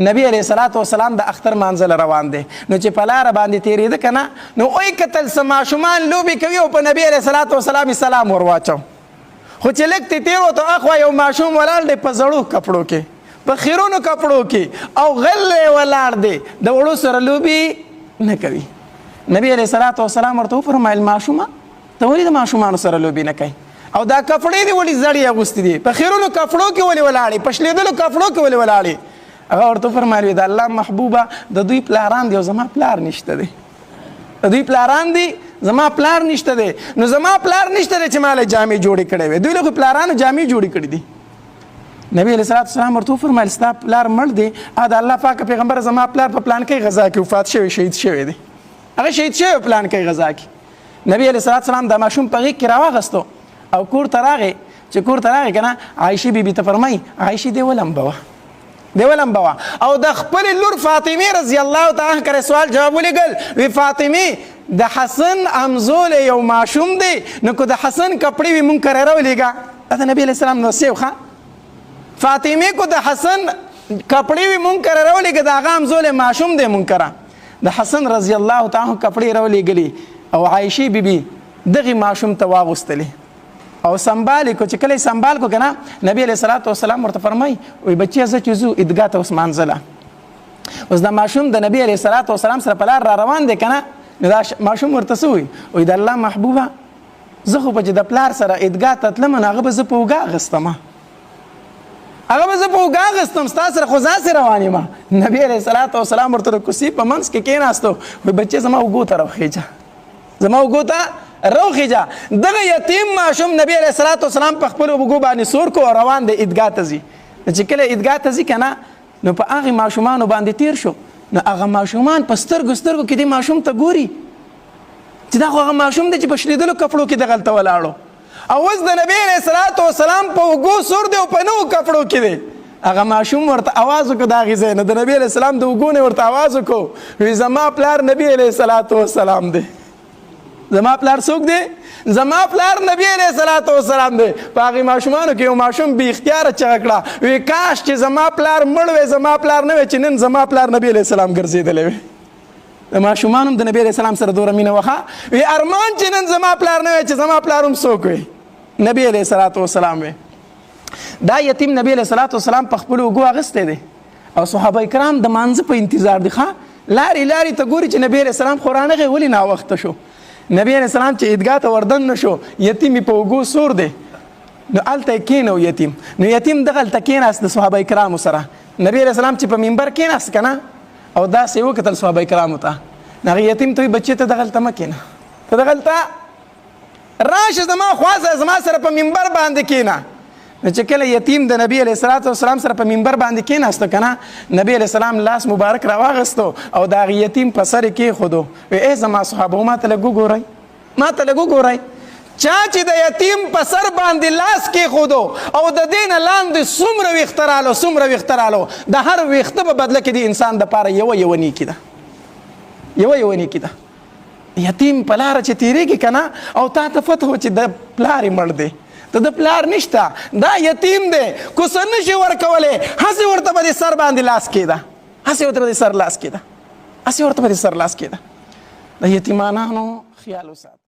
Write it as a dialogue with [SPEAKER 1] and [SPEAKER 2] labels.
[SPEAKER 1] نبی علیه الصلاة والسلام د اختر مانځه له روان دی، نو چې په لاره باندې تېرېده که نه، نو ویې کتل څه ماشومان لوبې کوي او په نبی علیه الصلاة والسلام یې سلام ور واچو. خو چې لږ ترې تېر وتو، اخوا یو ماشوم ولاړ دی په زړو کپړو کې، په خیرونو کپړو کې، او غلی ولاړ دی، د وړو سره لوبې نه کوي. نبی علیه الصلاة والسلام ورته وفرمایل، ماشومه ته ولې د ماشومانو سره لوبې نه کوي؟ او دا کپړې دې ولې زړې اغوستې دي؟ په خیرونو کپړو کې ولې ولاړې؟ په شلېدلو کپړو کې ولې ولاړې؟ هغه ورته وفرمایل، د الله محبوبه، د دوی پلاران دی او زما پلار نشته دی. د دوی پلاران دی، زما پلار نشته دی، نو زما پلار نشته دی چې ما له جامې جوړې کړې وي. دوی له خو پلارانو جامې جوړې کړې دي. نبی علیه الصلاة والسلام ورته وفرمایل، ستا پلار مړ دی؟ د الله پاک پیغمبر، زما پلار په پلانکۍ غزا کې وفات شوی، شهید شوی دی. هغه شهید شوی پلانکۍ غزا کې. نبی علیه الصلاة والسلام دا ماشوم په غېږ کې راواغستو او کور ته راغی. چې کور ته راغی که نه، عایشې بیبي ته فرمایي، عایشې دې ولمبوه، دې ولمبوه. او د خپلې لور فاطمې رضی الله تعالی کره سوال جواب ولیږل، وی فاطمې، د حسن امزولی یو ماشوم دی، نو که د حسن کپړې وي مونږ کره راولېږه. دا د نبی علیه السلام نوصیه وه. فاطمې، کو د حسن کپړې وي مونږ کره راولېږه، د هغه امزولی ماشوم دی. مونږ کره د حسن رضی الله تعالی کپړې راولېږلې او عایشې بیبي دغې ماشوم ته واغوستلې او سنبال کو. چې کله سنبال کو کنه، نبی علیہ الصلوۃ والسلام ورته فرمای، وی بچیا، زه چې زو عیدګاه ته اوس مانځله. اوس دا ماشوم د نبی علیہ الصلوۃ والسلام سره په لار را روان دی کنه، نو دا ماشوم ورته څه وی؟ وی د الله محبوبه، زه خو به چې د پلار سره عیدګاه ته تلم، نو هغه به زه په اوږه اخیستم، هغه به زه په اوږه اخیستم، ستا سره خو ځان سره روان یم. نبی علیه الصلاة والسلام ورته د کوڅې په منځ کې کېناستو، وایي بچیه، زما اوږو ته راوخېژه، زما اوږو ته راوخېژه. دغه یتیم ماشوم نبی علیه الصلاة والسلام په خپلو اوږو باندې سور کو او روان دی، عیدګاه ته ځي. چې کله عیدګاه ته ځي که نه، نو په هغې ماشومانو باندې تیر شو، نو هغه ماشومان په سترګو سترګو کې دې ماشوم ته ګوري چې دا خو هغه ماشوم دی چې په شلېدلو کپړو کې دغلته ولاړو او اوس د نبی علیه الصلاة والسلام په اوږو سور دی او په نوو کپړو کې دی. هغه ماشوم ورته आवाज وکړ، د هغې ځای نه، د نبی علیه السلام د اوږو نه ورته आवाज وکړو، وی زما پلار نبی علیه الصلاة والسلام دی. زما پلار څوک دی؟ زما پلار نبی علیه الصلاة والسلام دی. په هغې ماشومانو کې یو ماشوم بې اختیاره چغه کړه، وی کاش چې زما پلار مړ وی، زما پلار نه وی، چې نن زما پلار نبی علیه السلام ګرځېدلی وی. د ماشومانو هم د نبی علیه السلام سره دومره مینه وه. وی ارمان چې نن زما پلار نه وی، چې زما پلار هم څوک وی؟ نبی علیه الصلاة والسلام وی. دا یتیم نبی علیه الصلاة والسلام په خپلو اوږو اخیستی دی او صحابه کرام د مانځه په انتظار دي. ښه، لارې لارې ته ګوري چې نبی علیه السلام خو رانغی، ولې ناوخته شو؟ نبی علیه السلام چې عیدګاه ته وردن نه شو، یتیم یې په اوږو سور دی، نو هلته یې کښېنو یتیم. نو یتیم دغلته کښېناست د صحابه کرامو سره. نبی علیه السلام چې په منبر کښېناست که نه او داسې یې وکتل صحابه کرامو ته، نو هغه یتیم ته وایي، بچې، ته دغلته مه کښېنه، ته دغلته راشه، زما خوا سره، زما سره په منبر باندې کښېنه. نو چې کله یتیم د نبی علیه الصلاة والسلام سره په منبر باندې کېناستو که نه، نبی علیه السلام لاس مبارک راواغستو او د هغه یتیم په سر یې کېښودو. وی ای زما صحابو، ما ته لږ وګورئ، ما ته لږ وګورئ. چا چې د یتیم په سر باندې لاس کېښودو او د دې نه لاندې څومره ویښته رالو، څومره ویښته رالو، د هر ویښته په بدله کې د انسان دپاره یوه یوه نیکي ده، یوه یوه نیکي ده. یتیم په لاره چې تیریږي که نه او تا ته پته و چې د پلار یې مړ دی، د ده پلار نشته، دا یتیم دی، کو څه نشي ورکولی، هسې ورته په دې سر باندې لاس کېده، هسې ورته په دې سر لاس کېده، هسې ورته په دې سر لاس کېده. د یتیمانانو خیال وساته.